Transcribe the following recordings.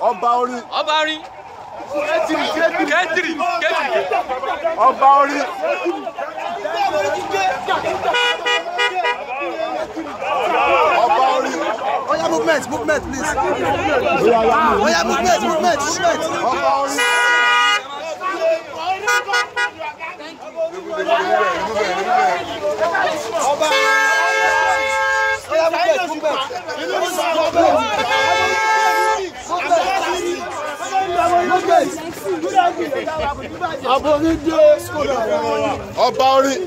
Ọba orin. Ọba orin. Kẹ́tìrì kẹ́tìrì. Ọba orin. Ọba orin. Oya movement, movement please. Oya movement, movement, movement. Ọba orin. Ọba. Oya movement, movement. Ọba orin.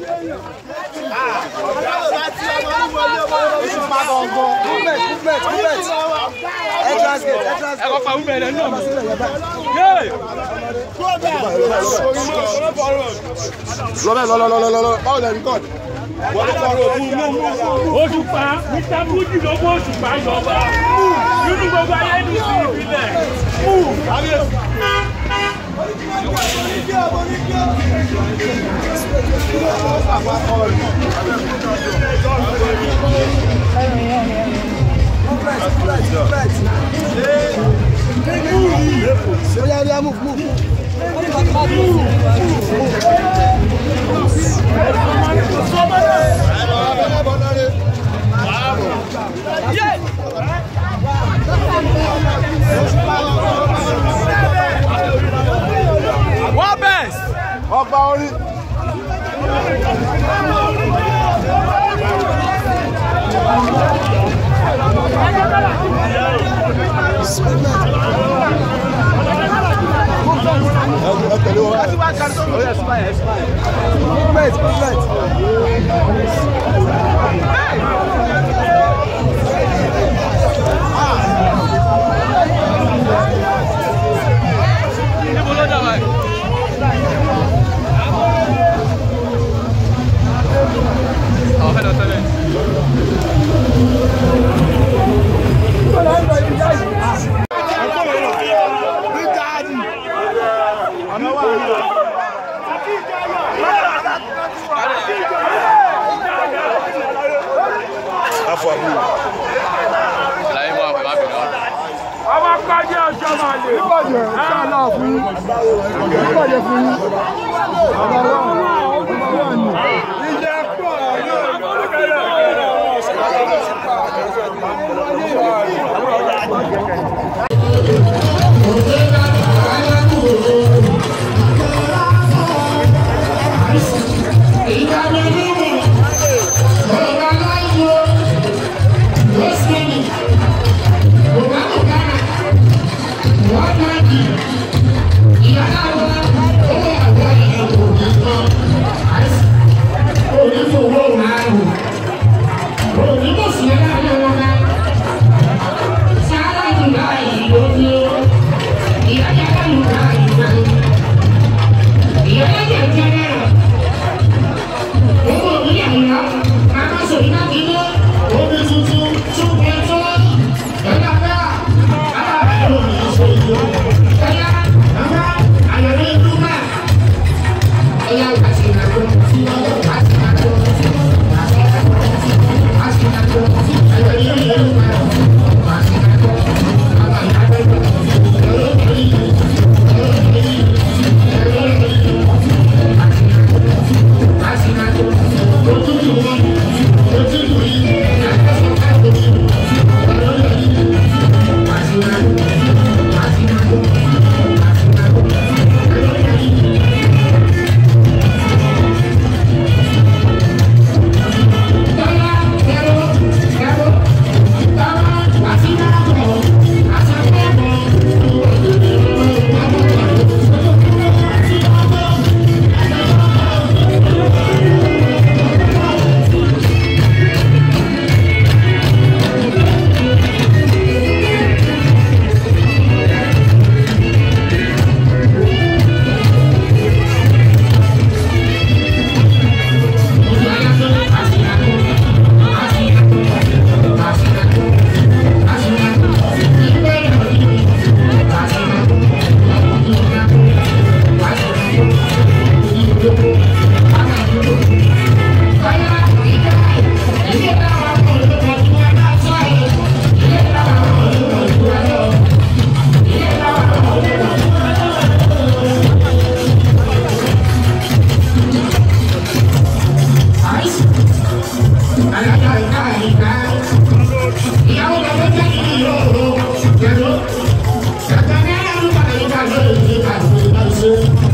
Movement, movement, movement. Entrance gate, entrance gate. Ẹ kọ́ pa wúmẹ̀ rẹ̀ náà. Lọ́bẹ̀ lọ́lọ́lọ́lọ́lọ́ báwo lẹ rìkọ́dì? Òṣùpá Mr. Fuji ló mú Òṣùpá yọba nínú gbogbo ayé ní sí ìbílẹ̀. Movement, movement, movement. Oya, oya, move, move. Wọ́n bẹ̀s. Ọba orin. Ẹ tẹ̀lé wọn. Movement, movement. Níbo ló dà báyìí? Àwọn fẹ́ lọ tẹ́lẹ̀. Afọ àbúrò. Ìlàyé mú àwọn ìbábìnrin wa. Ọba kájé ọjọ́ máa lè. Níbàjẹ́ ṣáàlà fún yín. Níbàjẹ́ fún yín. Ọba wa ọba wa ni. Ìjà pọ̀ Thank you. Thank you.